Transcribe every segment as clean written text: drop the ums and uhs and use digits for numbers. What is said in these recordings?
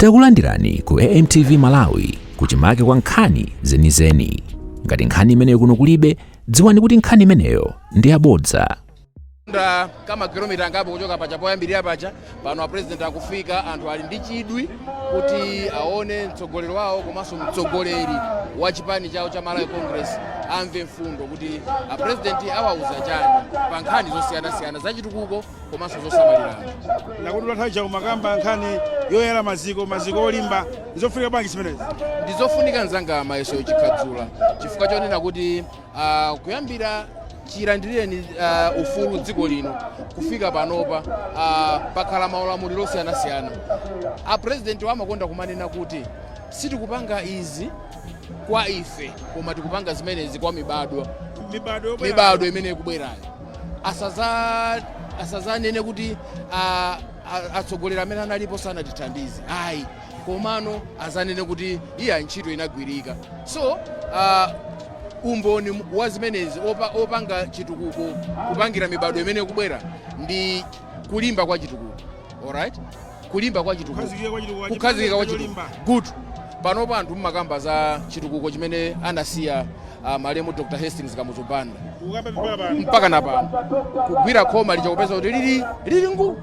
Takulandirani ku AMTV Malawi, kuchimake kwa nkhani zenizeni. Ngati nkhani imeneyo kuno kulibe, dziwani kuti nkhani imeneyo ndi yabodza. Nda kama kilomita angapo kuchoka paja poyambirira paja. Pano a President akufika. Anthu ali ndi chidwi kuti aone mtsogoleri wawo komanso mtsogoleri wa chipani chawo cha Malawi Congress, amve mfundo kuti a President awauza chani pa nkhani zosiyanasiyana zachitukuko komanso zosamalira anthu. Nakutula nthawi chakumakamba nkhani yoyala maziko, maziko olimba. Ndizofunika bwanji zimenezi? Ndizofunika, mzanga Mayeso Chikhadzula, chifukwa chonena kuti kuyambira chilandireni ufulu dziko lino kufika panopa, pakhala maulamuliro osiyanasiyana. A President amakonda kumanena kuti sitikupanga izi kwa ife, koma tikupanga zimenezi kwa mibadwo mibadwo yobwera. Mibadwo imene ikubwerayo asazanene kuti atsogoleri amene analipo sanatithandize, ayi, komano azanene kuti iya, ntchito inagwirika. So umboni wa zimenezi opanga chitukuko kupangira mibadwo imene ikubwera ndi kulimba kwa chitukuko, alright, kulimba kwa chitukuko. Kukhazikika kwa chitukuko. Kukhazikika kwa cholimba. chitukuko. Good. Panopo anthu mmakamba za chitukuko chimene anasiya malemu Dr Hastings Kamuzu Banda. Kukamba mpaka pano. Mpaka na pano kugwira khoma lija kupeza kuti lili ngu.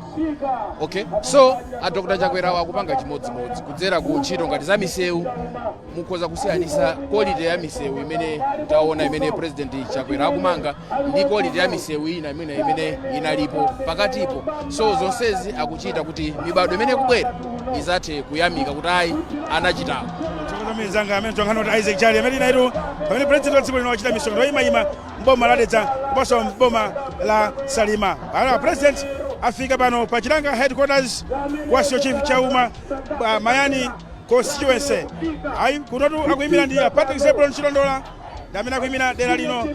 Okay, so a Dr Chakwera akupanga chimodzimodzi kudzera ku ntchito ngati za misewu. Mukhoza kusiyanisa quality ya misewu imene taona imene President Chakwera akumanga ndi quality ya misewu ina imene inalipo pakatipo. So zonsezi akuchita kuti mibadwo imene ikubwera izathe kuyamika kuti ayi, anachitawo. Tsokoza mzanga amene tonkhani kuti Isaac Chali amene inaitu pamene President wa dziko lino wachita misonkhano yoyimayima mboma la Dedza komanso mboma la Salima. Pano President afika pano pa Chilanga headquarters kwa Senior Chief Chauma, Mayani constituency. Ayi, kunotu akuyimira ndi Patrick Zebron Chilondola, ndi amene akuyimira dera lino,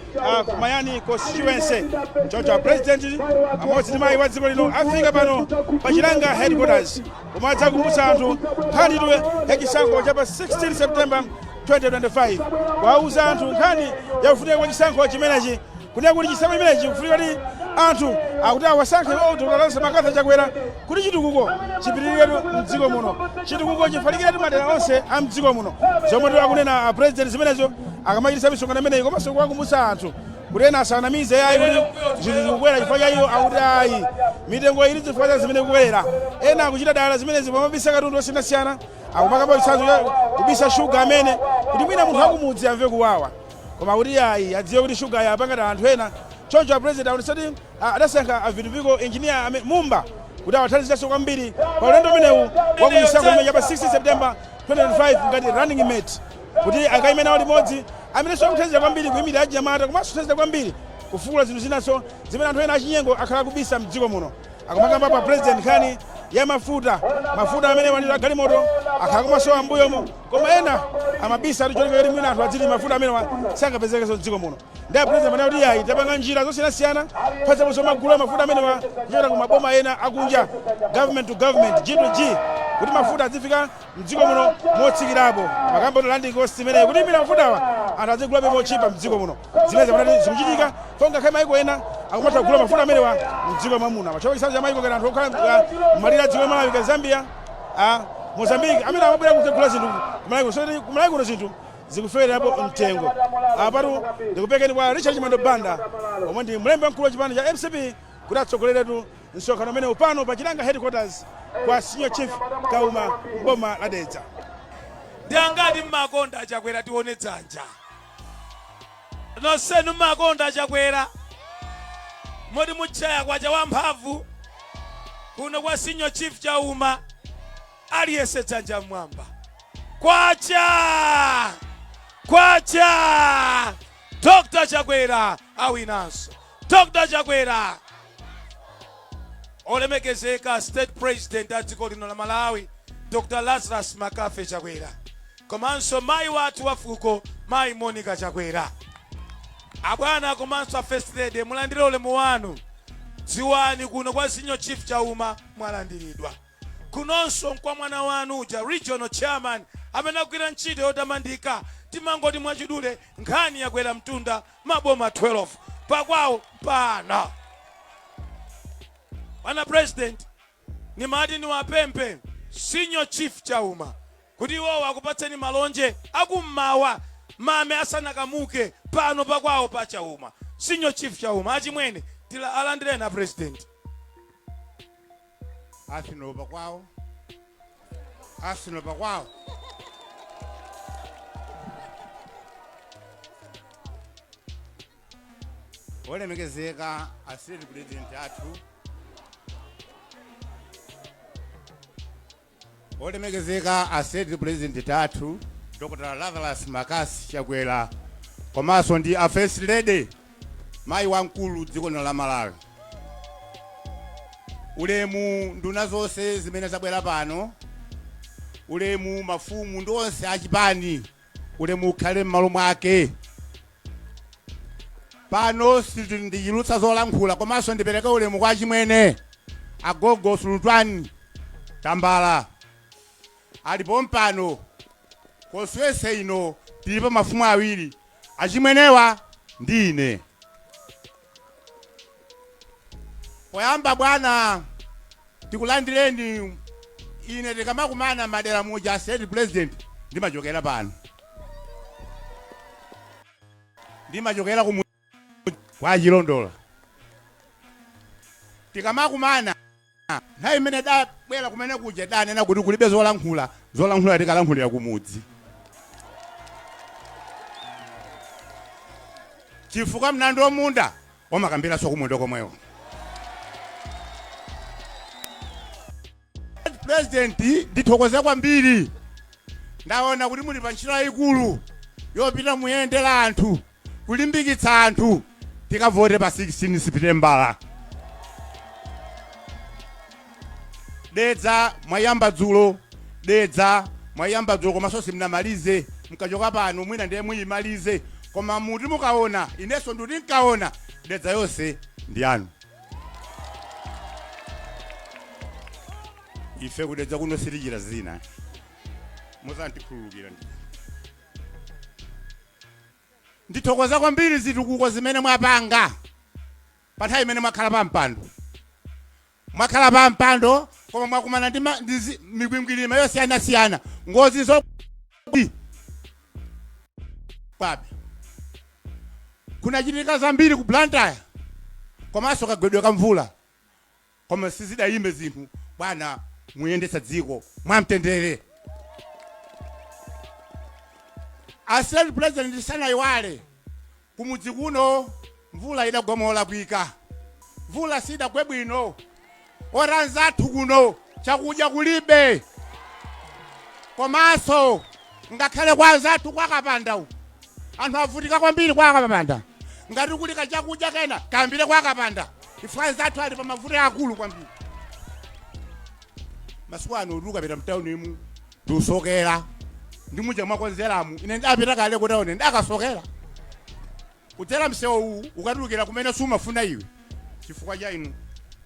Mayani constituency. Choncho President pamodzi ndi mayi wa dziko lino afika pano pa Chilanga headquarters pomwe adzakumbutsa anthu nkhani tu yachisankho cha pa 16 September 2025, kuwauza anthu nkhani yakufunika kwa chisankho chimenechi, kunena kuti chisankho chimenechi kufunika kuti anthu akuti awasankhe Dr Lazarus McCarthy Chakwera kuti chitukuko chipitiriretu mdziko muno, chitukuko chifalikiretu madera onse a mdziko muno. Zomwe tu akunena a President zimenezo akamachitisa misonkhano imeneyi, komanso kuwakumbutsa anthu kuti ena asanamize ayi kuti zinthu zikukwera chifukwa cha iwo. Akuti ayi, mitengo ili chifukwa cha zimene ikukwerera, ena akuchita dala zimenezi pomabisa katundu osiyanasiyana. Akumakamba chitsanzo cha kubisa shuga amene kuti mwina munthu akumudzi amve kuwawa, koma kuti ayi, adziwe kuti shuga ayi apanga anthu ena. Choncho a President akuti adasankha a Vitumbiko Engineer Mumba kuti awathandizirenso kwambiri pa ulendo umenewu wakuchisankho chimene cha pa 16 September 2025 ngati running mate, kuti akayime nawo limodzi, amenenso akuthandizira kwambiri kuyimirira achinyamata komanso kuthandizira kwambiri kufukula zinthu zinanso zimene anthu ena achinyengo akhala kubisa mdziko muno. Akumakamba pa President nkhani ya mafuta, mafuta amene wanira galimoto akhala kumasowa m'mbuyomo, koma ena amabisa ati cholinga choti mwina anthu adziti mafuta amene sangapezekenso mdziko muno. Ndi a President manena kuti ayi, tapanga njira zosiyanasiyana kuphatikizaponso magulu a mafuta amenewa kuchokera ku maboma ena akunja, government to government, G to G, kuti mafuta azifika mdziko muno motsikirapo. Makamba kuti landing cost imeneyi kuti imira mafutawa anthu azigulabe mochipa mdziko muno. Zimene zamanati zikuchitika fo ngakhale maiko ena akumatha kugula mafuta amenewa mdziko mwamuno. Amachoka chitsanzo cha maiko kena anthu okhala malire a dziko la Malawi ka Zambia, Mozambique, amene amabwera kugula zinthu kumalawi kuno. So kumalawi kuno zinthu zikufererapo mtengo. Apatu ndikupekeni kwa Richard Chimwendo Banda omwe ndi mlembi wamkulu wa chipani cha MCP kuti atsogoleretu msonkhano umenewu pano pa Chilanga headquarters kwa Senior Chief Kauma mboma la Dedza. Ndi angati mmakonda Achakwera? Tione dzanja nonsenu mmakonda Achakwera, moti mutchaya kwacha wamphamvu kuno kwa Senior Chief Chauma. Aliyense dzanja mmwamba. Kwacha, kwacha! Dr Chakwera awinanso. Dr Chakwera. Olemekezeka State President a dziko lino la Malawi, Dr Lazarus McCarthy Chakwera, komanso mayi wathu wa fuko, Mayi Monica Chakwera, abwana komanso a First Lady, mulandire ulemu wanu. Dziwani kuno kwa Senior Chief Chauma mwalandiridwa. Kunonso nkwa mwana wanu uja, regional chairman amene agwira ntchito yotamandika. Timangoti mwachidule, nkhani yakwera mtunda maboma 12, pakwawo pano. Bwana President, nimati niwapemphe Senior Chief Chauma, kuti iwowo akupatseni malonje akummawa, mame asanakamuke, pano pakwawo pa Chauma. Senior Chief Chauma, achimwene, tila alandireni a President. Asino pakwawo, asino pakwawo. Olemekezeka a State President athu, olemekezeka a State President athu Dr. Lazarus McCarthy Chakwera, komanso ndi a First Lady, mayi wamkulu dziko lino la Malawi, ulemu nduna zonse zimene zabwera pano, ulemu mafumu ndi onse achipani, ulemu ukhale m'malo mwake. Pano sindichulutsa zolankhula, komanso ndipereke ulemu kwa achimwene agogo Sulutani Tambala alipo mpano. Constituency ino tilipo mafumu awiri, achimwenewa ndi ine. Poyamba bwana, tikulandireni. Ine tikamakumana madera muja, State President, ndimachokera pano, ndimachokera ku kwa Chilondola. Tikamakumana nthawi imene dabwera kumene kuja, danena kuti kulibe zolankhula, zolankhula tikalankhulira kumudzi, chifukwa mlandu womunda omakambiranso kumunda komweko. President, ndithokoze kwambiri. Ndaona kuti muli pa ntchito yayikulu yopita muyendera anthu, kulimbikitsa anthu tikavote pa 16 Sepitembala. Dedza mwayamba dzulo, Dedza mwayamba dzulo, komanso simnamalize. Mkachoka pano mwina ndiye muyimalize, koma muti mukaona, inenso ndikuti nkaona Dedza yonse ndi yanu. Ife kudedza kuno sitichita zina, muzandikhululukira. Ndithokoza kwambiri zitukuko zimene mwapanga pa nthawi imene mwakhala pa mpando. Mwakhala pa mpando, koma mwakumana ndi mikwingwirima yosiyanasiyana, ngozi zo kwabe kunachitika zambiri ku Blantyre, komanso kagwedwe ka mvula, koma sizidayimbe zinthu. Bwana, muyendetsa dziko mwamtendere. A State President, sanayiwale kumudzi kuno mvula idagwa molakwika, mvula sidagwe bwino, oranzathu kuno chakudya kulibe, komanso ngakhale kwa anzathu kwa Kapanda uku anthu avutika kwambiri. Kwa Kapanda ngati kuli kachakudya kena kayambire kwa Kapanda. Ife anzathu ali pa mavuto akulu kwambiri. Masiku ano ukapita mtaunimu ndiusokera ndi muja mwakonzeramu. Ine ndapita kale ku tauni, ndakasokera kudzera msewu uwu ukatulukira kumene sumafuna iwe, chifukwa cha inu.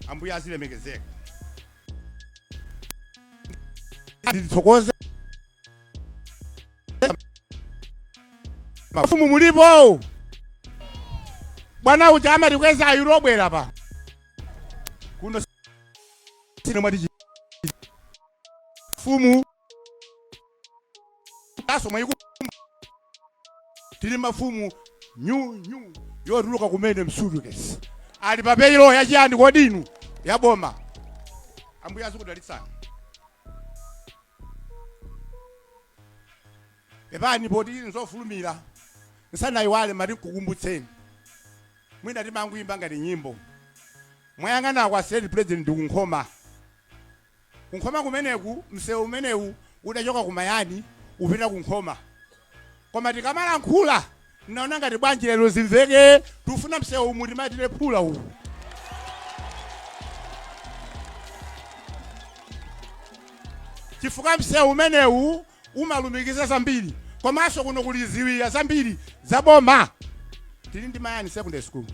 Ambuye azilemekezeka. Ndithokoze mafumu mulipo. Bwana uja amatikweza ayurobwera pa kuno sine mwati fumu aso mwayiku tili mafumu nyu nyu yotuluka kumene msutukesi ali pa payroll yachiyani kodinu ya boma. Ambuye azikudalitsani. Pepani poti nzofulumira. Nsanayiwale, mati nkukumbutseni, mwina timanguyimba ngati nyimbo. Mwayang'ana kwa State President ndikunkhoma, kunkhoma kumeneku msewu umenewu udachoka kumayani upita kunkhoma, koma tikamalankhula naona ngati bwanji lero zimveke, tikufuna msewu umu timatire phula uwu, chifukwa msewu umenewu umalumikiza zambiri, komanso kuno kuli ziwiya zambiri zaboma. Tili ndi Mayani Secondary School,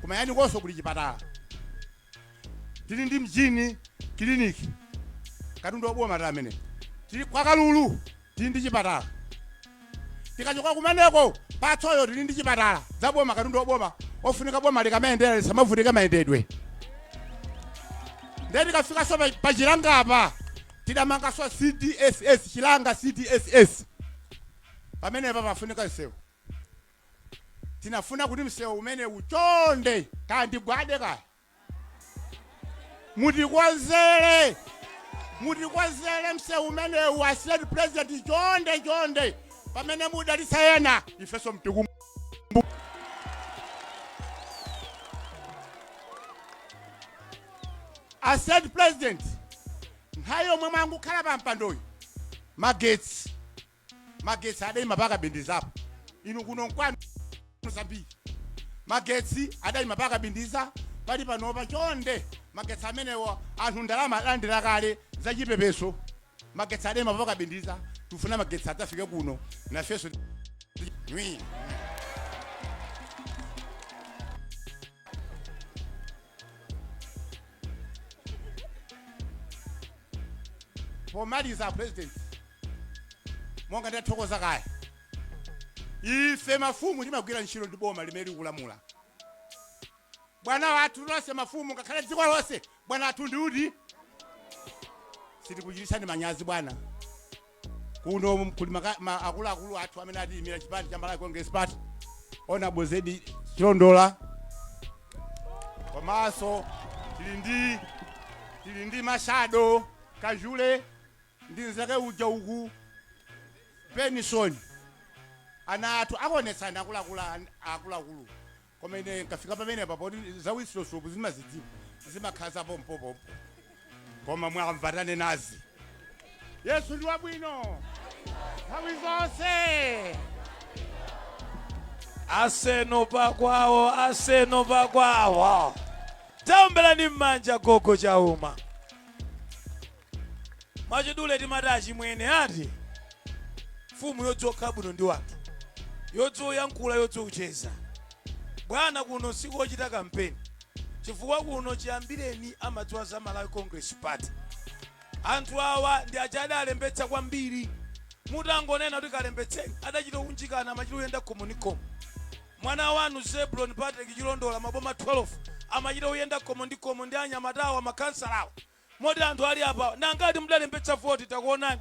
kumayani konso kuli chipatala, tili ndi Mjini Clinic, katundu waboma ta amene tili kwa Kalulu, tili ndi chipatala. Tikachoka kumeneko patsoyo tili ndi chipatala zaboma, katundu waboma ofunika boma likamayendera lisamavutika mayendedwe. Ndiye tikafikanso pa Chilangapa, tidamanganso CDSS, Chilanga CDSS. Pamenepa pafunika msewu. Tinafuna kuti msewu umene uchonde, kaya ndigwade kaya, mutikonzere, mutikonzere msewu umenewu, a State President, chonde chonde. Pamene mudalitsa ena, ifenso mtikum A State President, nthawi yomwe mwangokhala pa mpandoyi, magetsi adayima pakabindizapo. Inu kuno nkwanu zambiri, magetsi adayima pakabindiza. Pali panopa, chonde, magetsi amenewo, anthu ndalama adalandira kale zachipepeso. Magetsi adayima pakabindiza, tifuna magetsi adzafike kuno nafenso nwi. Pomaliza, President, monga ndathokoza kaya, ife mafumu timagwira ntchito ndi boma limene likulamula. Bwana wathu lonse mafumu, ngakhale dziko lonse, bwana wathu ndi uti? Sitikuchititsani manyazi, bwana. Kuno kuli akuluakulu athu amene atiyimira chipani cha Malawi Congress Party, Honorable Zedi Chilondola, komanso tili ndi Mashado Kajule ndi nzake uja uku, Benison. Ana athu akuonetsani akuluakulu, akuluakulu. Koma ine nkafika pamenepa, poti zawisilosopu zimazidziwa, zimakhala zapompopompo. Koma mwamva tanenazi. Yesu ndi wabwino nthawi zonse. Aseno pakwawo, aseno pakwawo, taombelani m'manja gogo Chauma. Mwachidule timati achimwene ati mfumu yodziwa kukhala bwino ndi wanthu, yodziwa kuyankhula, yodziwa kucheza. Bwana, kuno sikochita kampeni, chifukwa kuno chiyambireni amadziwa za Malawi Congress Party. Anthu awa ndi aja adalembetsa kwambiri. Mutangonena kuti kalembetseni, adachita kunjikana, amachita kuyenda khomo ndi khomo. Mwana wanu Zebron Patrick Chilondola, maboma 12 amachita kuyenda khomo ndi khomo ndi anyamatawa, makhansalawa, moti anthu ali apa nangati mudalembetsa voti, takuonani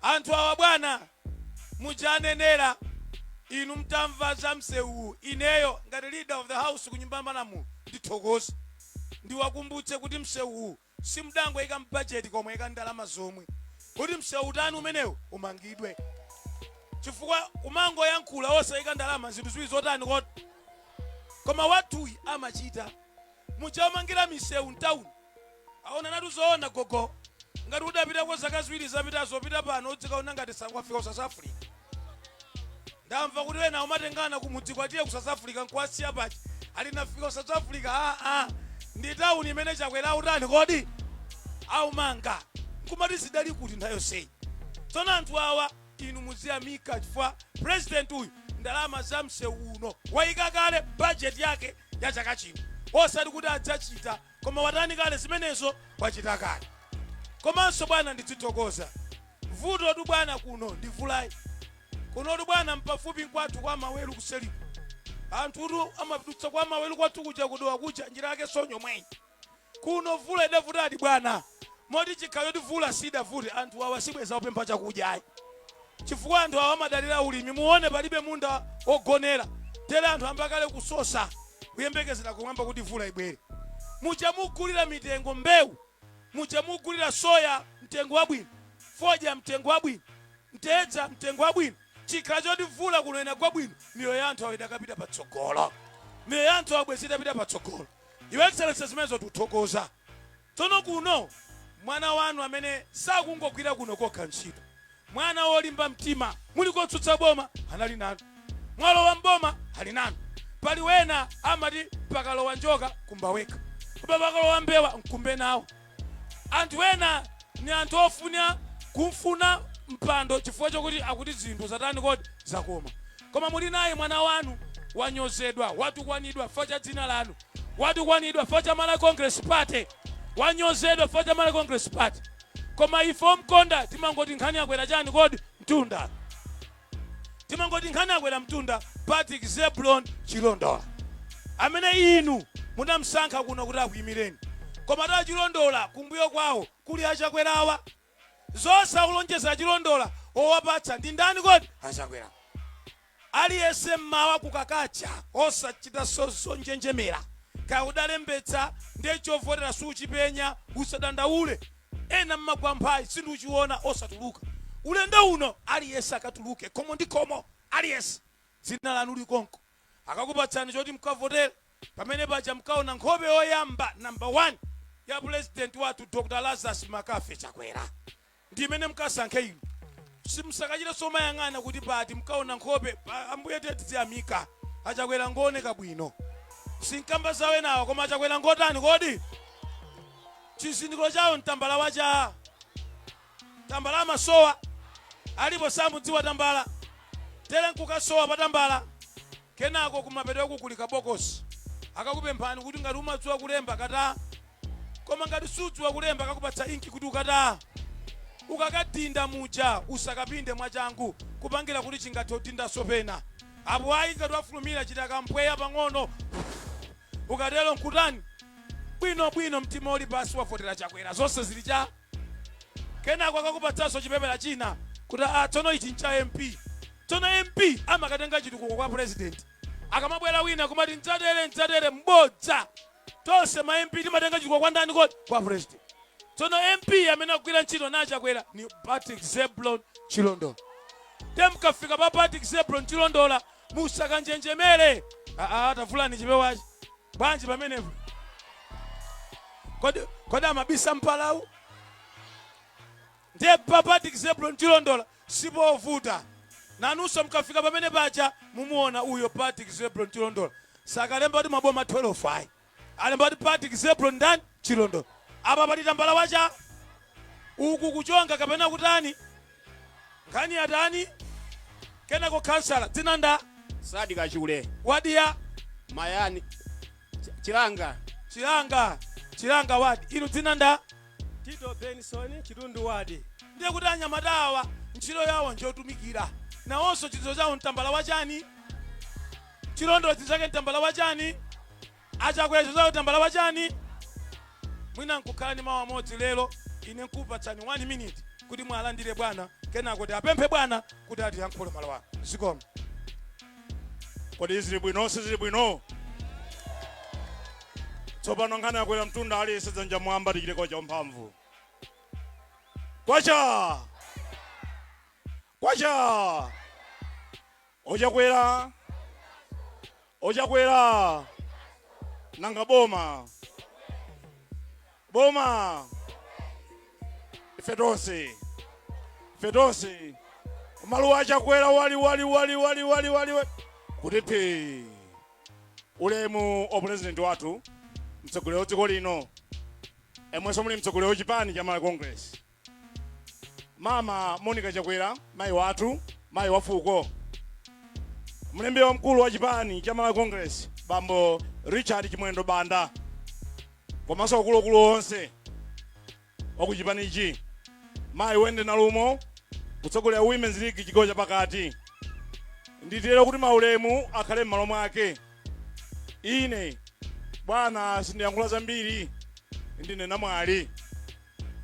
anthu awa. Bwana, mujanenera inu mtamva za msewuwu, ineyo ngati leader of the house ku Nyumba ya Malamulo ndithokoze, ndiwakumbutse kuti msewuwu simudangoyika mbajeti, komwe ika ndalama zomwe kuti msewu utani umenewu umangidwe, chifukwa kumangoyankhula osayika ndalama, zinthu ziwiri zotani kodi? Koma wathuyi amachita mujaomangira misewu mtawuni, aona natu zoona. Gogo, ngati udapitako zaka 2 zapitazo, pita pano, udzikaona ngati wafika ku South Africa. Ndamva kuti ena umatengana kumudzi kwatiye ku South Africa nkuwasiya paja, ali nafika ku South Africa. Aa, ndi tawuni imene Chakwera utani kodi aumanga, nkumati zidali kuti nthawi yonseyi? Tsono anthu awa, inu muziyamika chifukwa President uyu ndalama za msewu uno wayika kale budget yake ya chaka chino, osati kuti adzachita, koma watani kale zimenezo, wachita kale. Komanso bwana, ndidzithokoza, vuto tu bwana kuno ndi mvulayi. Kunotu bwana mpafupi nkwathu kwa Maweru kuseliko, anthutu amadutsa kwa Maweru kwathu kuja, kudowa kuja, njira yake sonyomweyi. Kuno vula idavutadi bwana, moti chikhala choti vula sidavute, anthu awa sibweza kupempha chakudya ayi, chifukwa anthu awa amadalira ulimi. Muone, palibe munda wogonera tere, anthu ambakale kusosa, kuyembekezera kumwamba kuti vula ibwere. Muja mugulira mitengo mbewu, muja mugulira soya mtengo wabwino, fodya mtengo wabwino, mtedza mtengo wabwino, chikhala choti vula kuno inagwa bwino, miyoyo ya anthu awo idakapita patsogolo, miyoyo ya anthu awo bwezi itapita patsogolo. Your Excellency, zimenezo tikuthokoza. Tsono kuno mwana wanu amene sakungogwira kuno kokha ntchito, mwana wolimba mtima, muli kotsutsa boma anali nanu, mwalowa mboma ali nanu. Pali wena amati pakalowa njoka kumba wekha, koma pakalowa mbewa mkumbe nawo. Anthu ena ni anthu ofuna kumfuna mpando chifukwa chokuti akuti zinthu zatani kodi, zakoma. Koma muli naye mwana wanu, wanyozedwa, watukwanidwa chifukwa cha dzina lanu, watukwanidwa chifukwa cha Malawi Congress Party, wanyozedwa chifukwa cha Malawi Congress Party, koma ife omkonda timangoti nkhani yakwera chani kodi mtunda, timangoti nkhani yakwera mtunda. Patrick Zebulon Chilondola amene inu Munamsankha kuno kuti akuyimireni, koma tachilondola kumbuyo kwawo kuli Achakwerawa. Zonse akulonjeza Achilondola, owapatsa ndi ndani kodi? Achakwera. Aliyense mmawa kukakacha, osachita zonjenjemera. Kaya udalembetsa, ndiye chovotera suchipenya, usadandaule. Ena mmagwa mphayi, sindiuchiona, osatuluka. Ulendo uno aliyense akatuluke khomo ndi khomo. Aliyense dzina lanu likonko, akakupatsani choti mukavotere. Pamene paja mkaona nkhope yoyamba, number 1, ya President wathu Dr Lazarus Makafe Chakwera, ndi imene mkasankhe inu. Simsakachita somayang'ana kuti pati, mkaona nkhope ambuye tiye tiziyamika. Achakwera ngooneka bwino, sinkamba zawenawa, koma Achakwera ngotani kodi? Chizindikiro chawo mtambala wacha tambala amasowa alipo, samudziwa tambala tere nkukasowa pa tambala. Kenako kumapeto kuli kabokosi, akakupemphani kuti ngati umadziwa kulemba kata, koma ngati sudziwa kulemba akakupatsa inki kuti ukata ukakadinda muja, usakapinde mwachangu kupangira kuti chingathe kudindanso pena apo ayi. Ngati wafulumira, chita kampweya pang'ono. Ukatero nkutani? Bwinobwino, mtima uli pasi, wavotera Chakwera, zonse zili cha. Kenako akakupatsanso chipepera china kuti ah, tsono ichi ncha MP. Tsono MP amakatenga chitukuko kwa President. Akamabwera wina kumati mdzatere mdzatere, mbodza. Tonse ma MP timatenga chitukuko kwa ndani kodi? Kwa President. Tsono MP amene akugwira ntchito na Chakwera ni Patrick Zebron Chilondola. Temkafika pa Patrick Zebron Chilondola, musakanjenjemere. Aa, tavulani chipewachi bwanji pamenepo? Kodi amabisa mpalawu? Ndiye pa Patrick Zebron Chilondola sipovuta. Nanunso mkafika pamene paja mumuona uyo Patrick Zebron Chilondola. Sakalemba kuti maboma 12 ayi, alemba kuti Patrick Zebron ndani? Chilondola. Apa pali tambala wacha uku kuchonga kapena kutani, nkhani yatani. Kenako kansala, dzina nda? Sadi Kachule. Wadi ya? Mayani, Chilanga. Chilanga, Chilanga wadi. Inu dzina nda? Tito Benson, Chitundu wadi. Ndiye kuti anyamata awa ntchito yawo njotumikira. Nawonso chitsanzo chawo mtambala wachani? Chilondola chake mtambala wachani? Achakwera chawo tambala wachani? Mwina nkukhala ndi mawu amodzi lero, ine nkupatsani 1 minute kuti mwalandire bwana, kenako ti apemphe bwana kuti atiyankhule malo ano. Zikomo. Kodi zili bwino? Sizili bwino? Tsopano nkhani yakwera mtunda. Aliyense dzanja mwamba, tichiteko cha mphamvu. Kwacha kwacha! Ochakwera, ochakwera! Nanga boma, boma! Ife tonse, ife tonse, maluwa achakwera wali wali wali wali wali wali wali kuti phi. Ulemu wa President wathu, mtsogoleri wa dziko lino, emwenso muli mtsogoleri wa chipani cha Malawi Congress, Mama Monica Chakwera, mayi wathu, mayi wa fuko, mlembi wamkulu wa chipani cha Malawi Congress, Bambo Richard Chimwendo Banda, komanso akuluakulu onse wakuchipanichi, mayi Wende Nalumo, kutsogolera Women's League chigawo chapakati, nditero kuti maulemu akhale m'malo mwake. Ine bwana sindiyankhula zambiri, ndine namwali.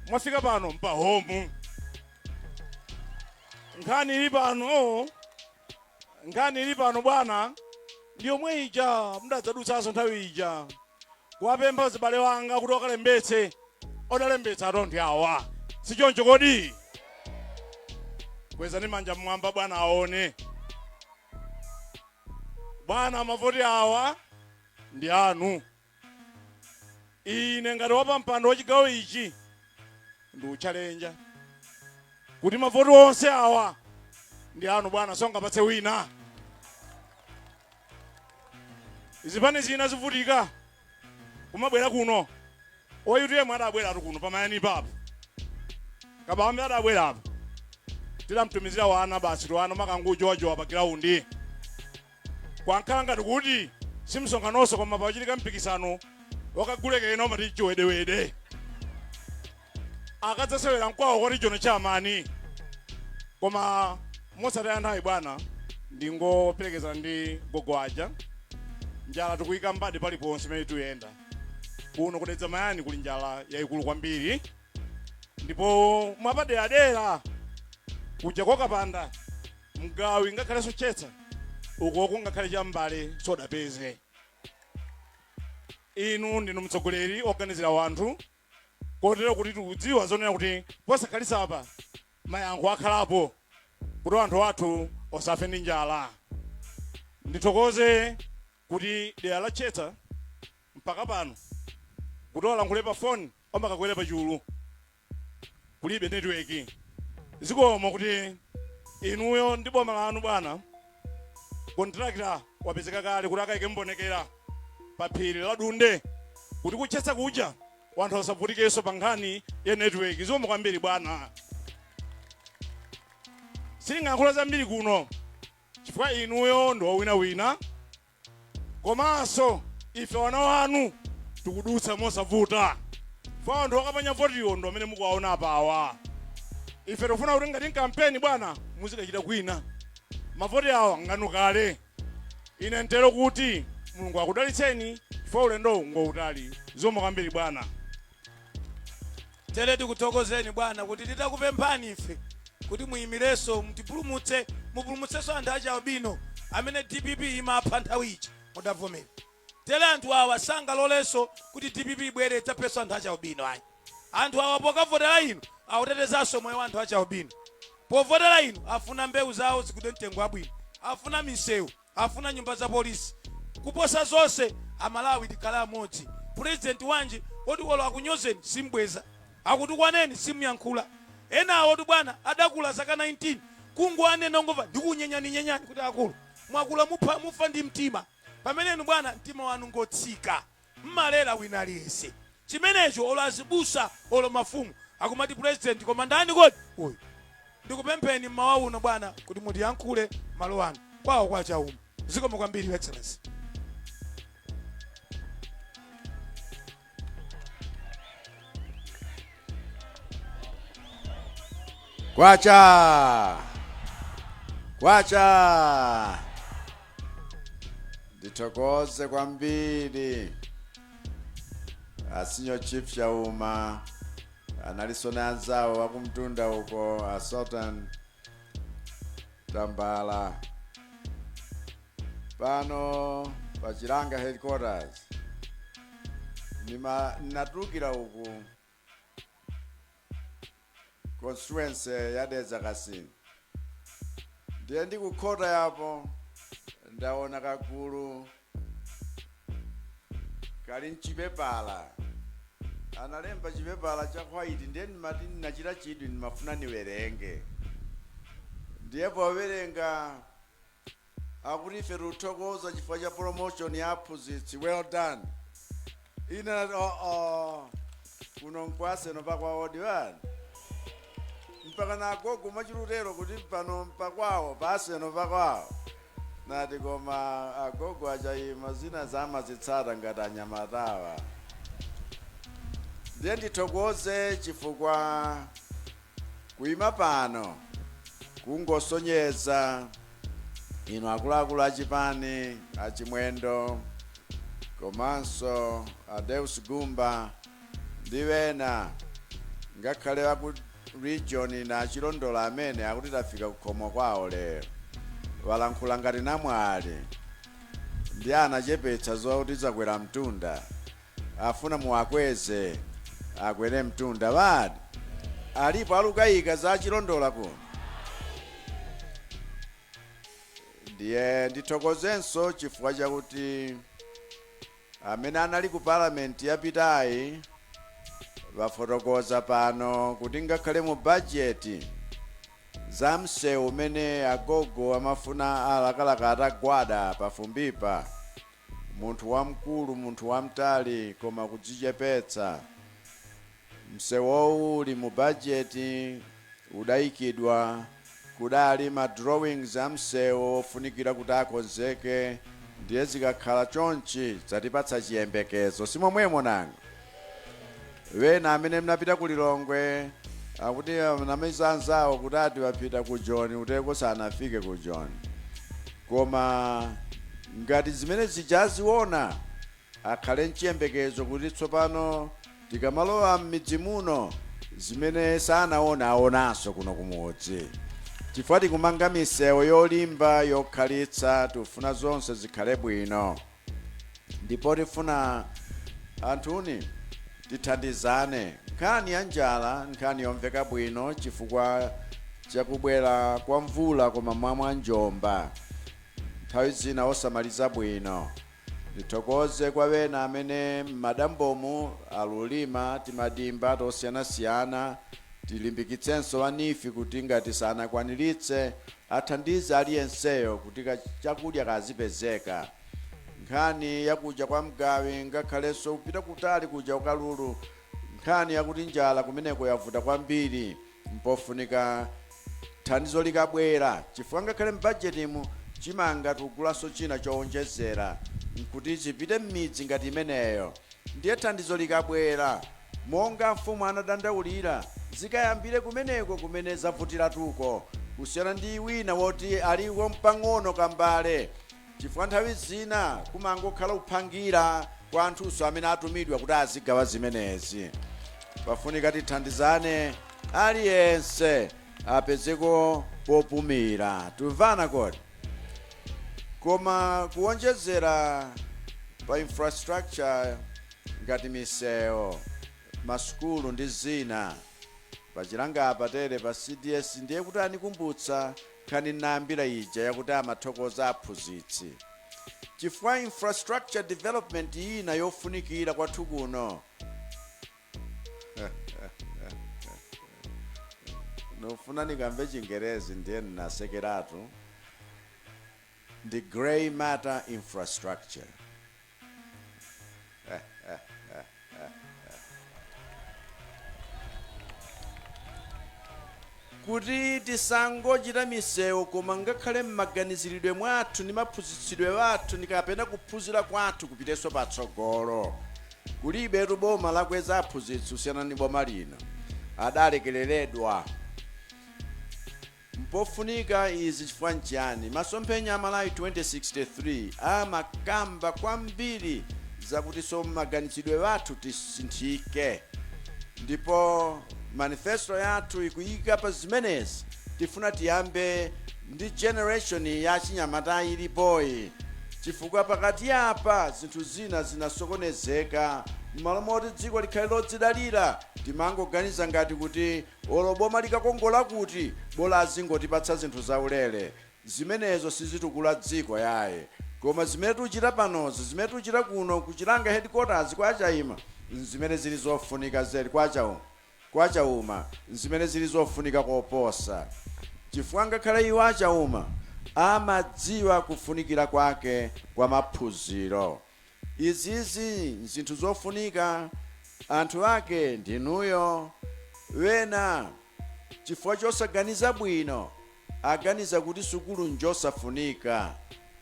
Mwafika pano mpa home. Nkhani ili pano, nkhani ili pano bwana, ndi yomwe ija mudadzadutsanso nthawi ija kuwapempha zibale wanga kuti wakalembetse. Odalembetsa atonthe awa, sichoncho kodi? Kwezani manja mmwamba, bwana aone. Bwana, mavoti awa ndi anu. Ine ngati wapampando wa chigawo ichi ndikuchalenja kuti mavoti onse awa ndi anu bwana, songapatse wina. Zipani zina zivutika kumabwera kuno. Wa UTM adabweratu kuno pamayani papo, Kabambe adabwera apa, tidamtumizira wana basi, tiwana makangujowajowa pa ground, kwankhala ngati kuti si msonkhanonso, koma pachitika mpikisano wakagulekena umati chiwedewede, akadzasewera mkwawo kwati chono chamani. Koma mosataya nthawi bwana, ndingoperekeza ndi gogo aja. Njala tikuyikambadi paliponse pamene tikuyenda. Kuno ku Dedza Mayani kuli njala yayikulu kwambiri, ndipo mwapaderadera kuja kokapanda mgawi ngakhalenso chetsa ukoko ngakhale cham'mbale sodapeze. Inu ndinu mtsogoleri oganizira wanthu, kotero kuti tikudziwa zonena kuti posakhalitsa apa mayankho akhalapo kuti anthu athu osafe ndi njala. Ndithokoze kuti dera la Chetsa mpaka pano kuti walankhule pa foni amakakwera pachulu, kulibe netiweki. Zikomo kuti inuyo ndi boma lanu bwana, kontrakita wapezeka kale kuti akayike mbonekera pa phiri la Dunde kuti kutchetsa kuja wanthu asavutikenso pa nkhani ya netiweki. Zikomo kwambiri bwana. Sindingayankhula zambiri kuno chifukwa inuyo ndi owinawina, komanso ife wana wanu tikudutsa mosavuta chifukwa anthu okapanya votiwo ndi amene mukuwaona apawa. Ife tikufuna kuti ngati mkampeni bwana muzikachita kwina, mavoti awa nganu kale. Ine ntero kuti Mulungu akudalitseni chifukwa ulendowu ngoutali. Zikomo kwambiri bwana. Tere tikuthokozeni bwana kuti titakupemphani ife kuti muyimirenso, mutipulumutse, mupulumutsenso anthu achialubino amene DPP imapha nthawi ija, mudavomera. Tere anthu awa sangalolenso kuti DPP ibwere idzaphenso anthu achialubino ayi. Anthu awa pokavotera inu akutetezanso moyo wa anthu achialubino. Povotera inu afuna mbewu zawo zigulidwe mtengo wabwino, afuna misewu, afuna nyumba za polisi. Kuposa zonse, Amalawi tikhale amodzi. President wanji oti olo akunyozeni simbweza, akutukwaneni simuyankhula. Enawotu bwana adakula zaka 19 kungowanena ungomva ndikunyenyaninyenyani kuti akulu mwakula mupha mufa ndi mtima, pamene inu bwana mtima wanu ngotsika. Mmalera wina aliyense. Chimenecho olo azibusa olo mafumu akumati president koma ndani kodi uyu? Ndikupempheni mmawa uno bwana kuti mutiyankhule malo ano kwawo kwa Chauma. Zikomo kwambiri, Your Excellency. Kwacha! Kwacha! Ndithokoze kwambiri a Senior Chief Chauma, analinso na anzawo akumtunda uko, a Sultan Tambala, pano pa Chilanga headquarters. Nima natulukira uku constituency ya Dedza Kasina, ndiye ndikukhota yapo ndaona kagulu kali mchipepala, analemba chipepala cha white, ndiye ndimati ndinachita chidwi, ndimafuna niwerenge. Ndiye powerenga akuti ife tikuthokoza chifukwa cha promotion ya aphunzitsi, well done. Ine nati, oh, oh, kuno nkwaseno pakwawodi wani mpaka na agogo mwachilutero kuti pano mpakwawo paseno pakwawo. Nati koma agogo achayima zina zamazitsata ngati anyamatawa. Ndiye ndithokoze chifukwa kuima pano kungosonyeza inu akuluakulu achipani, achimwendo komanso a Deus Gumba ndi wena, ngakhale aku region na achilondola amene akuti tafika kukhomo kwawo lero, walankhula ngati namwali ndi anachepetsa zoti zakwera mtunda, afuna muwakweze akwere mtunda. Wadi alipo alukayika za achilondola kuno. Ndiye ndithokozenso chifukwa chakuti amene anali ku palamenti yapitayi vafotokoza pano kuti ngakhale mu bajeti za msewu umene agogo amafuna alakalaka atagwada pafumbipa, munthu wamkulu, munthu wamtali, koma kudzichepetsa, msewowu uli mu bajeti, udayikidwa, kudali ma drawings a msewu ofunikira kuti akonzeke. Ndiye zikakhala chonchi zatipatsa chiyembekezo, simomwemo nanga? Wena amene mnapita ku Lilongwe akuti anamiza anzawo kuti ati wapita ku Joni, uteko sanafike ku Joni. Koma Ngati zimene zija aziona, akhale nchiyembekezo kuti tsopano tikamalowa m'midzi muno zimene sanaona aonanso kuno kumudzi, chifukwa tikumanga misewu yolimba yokhalitsa. Tifuna zonse zikhale bwino ndipo tifuna anthuni tithandizane. Nkhani ya njala nkhani yomveka bwino chifukwa chakubwera kwa mvula, koma mwamwa njomba nthawi zina osamaliza bwino. Ndithokoze kwa wena amene m'madambomu alulima timadimba tosiyanasiyana. Tilimbikitsenso a NEEF kuti ngati sanakwaniritse athandize aliyenseyo kuti chakudya kazipezeka. Nkhani yakuja kwa Mgawi, ngakhalenso kupita kutali kuja kukalulu, nkhani yakuti njala kumeneko yavuta kwambiri. Mpofunika thandizo likabwera, chifukwa ngakhale m'bajetimu chimanga tikugulanso china chowonjezera nkuti chipite m'midzi ngati imeneyo. Ndiye thandizo likabwera, monga mfumu anadandaulira, zikayambire kumeneko kumene zavutiratuko, kusiyana ndi wina woti aliko mpang'ono kambale, chifukwa nthawi zina kumangokhala kuphangira kwa anthunso amene atumidwa kuti azigawa zimenezi. Pafunika tithandizane, aliyense apezeko popumira. Tumvana kodi? Koma kuwonjezera pa infrastructure ngati misewu, masukulu ndi zina, pachilanga apa tere pa CDS, ndiye kuti anikumbutsa nkhani nayambira ija yakuti amathokoza aphunzitsi, chifukwa infrastructure development ina yofunikira kwathu kuno, nofuna nikamve Chingerezi ndiye nnasekeratu, ndi grey matter infrastructure. Kuti tisangochita misewu, koma ngakhale mmaganiziridwe mwathu ndi maphunzitsidwe athu ndi kapena kuphunzira kwathu kupitenso patsogolo. Kulibetu boma lakweza aphunzitsi kusiyana ndi boma lino, adalekereredwa. Mpofunika izi chifukwa nchiyani? Masomphenya a Malawi 2063 amakamba kwambiri zakutinso maganizidwe athu tisinthike, ndipo manifesto yathu ikuyika pa zimenezi. Tifuna tiyambe ndi generation ya chinyamata ilipoyi, chifukwa pakati apa zinthu zina zinasokonezeka. M'malo moti dziko likhale lodzidalira, timangoganiza ngati kuti olo boma likakongola kuti, bola azingotipatsa zinthu zaulere. Zimenezo sizitukula dziko yayi. Koma zimene tikuchita panozi, zimene tikuchita kuno ku Chilanga headquarters kwa Chaima, nzimene zili zofunika zedi kwa Chauma, kwa Chauma, nzimene zili zofunika koposa, chifukwa ngakhale iwo a Chauma amadziwa kufunikira kwake kwa maphunziro. Izizi nzinthu zofunika, anthu ake ndinuyo. Wena chifukwa chosaganiza bwino aganiza kuti sukulu njosafunika.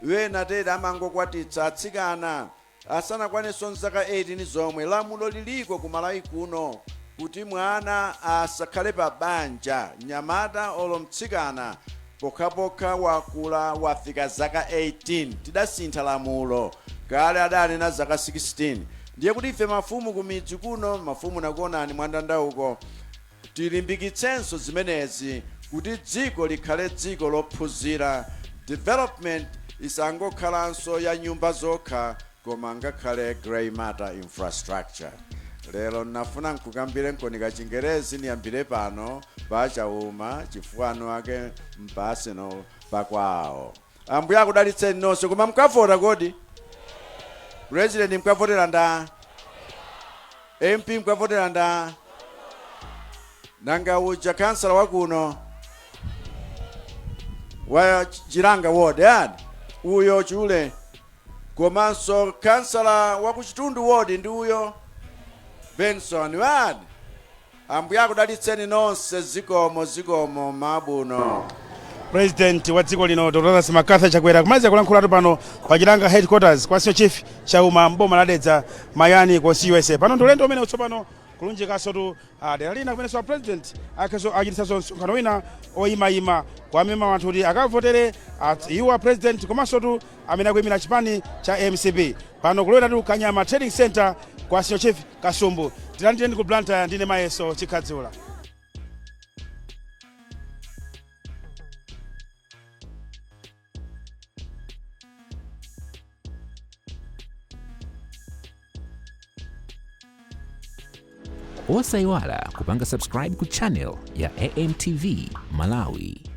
Wena tere amangokwatitsa atsikana asanakwanenso nzaka 18 zomwe lamulo liliko ku Malawi kuno kuti mwana asakhale pa banja, mnyamata olo mtsikana, pokhapokha wakula wafika zaka 18. Tidasintha lamulo, kale adanena zaka 16. Ndiye kuti ife mafumu kumidzi kuno, mafumu nakuonani mwandandauko, tilimbikitsenso zimenezi kuti dziko likhale dziko lophunzira. Development isangokhalanso ya nyumba zokha, koma ngakhale grey matter infrastructure. Lero nafuna nkukambire nkonika Chingerezi, niyambire pano pa Chauma, chifukwa anu ake mpasino pakwawo. Ambuye akudalitseni nonse. Koma mkavota kodi? President mkavotera nda? MP mkavotera nda? Nanga uja kansala wakuno wa Chilanga ward yani uyo Chule, komanso kansala wa ku Chitundu ward ndi uyo Benson wani? Ambuye akudalitseni nonse. Zikomo, zikomo, mabuno. President wa dziko lino Dr Lazarus McCarthy Chakwera kumaliza kulankhulatu pano pa Chilanga headquarters kwa Senior Chief Chauma, mboma la Dedza, Mayani constituency. Pano ndi ulendo umene utsopano. Kulunjikansotu dera lina kumenenso a president akhenso achititsanso msonkhano wina oyimayima kuwamema anthu kuti akavotere iwo a president komansotu amene akuyimira chipani cha MCP. Pano kuloweratu Kanyama Trading Center kwa Senior Chief Kasumbu. Tilandireni ku Blantyre, ndine Mayeso Chikhadzula. Osayiwala kupanga subscribe ku channel ya AMTV Malawi.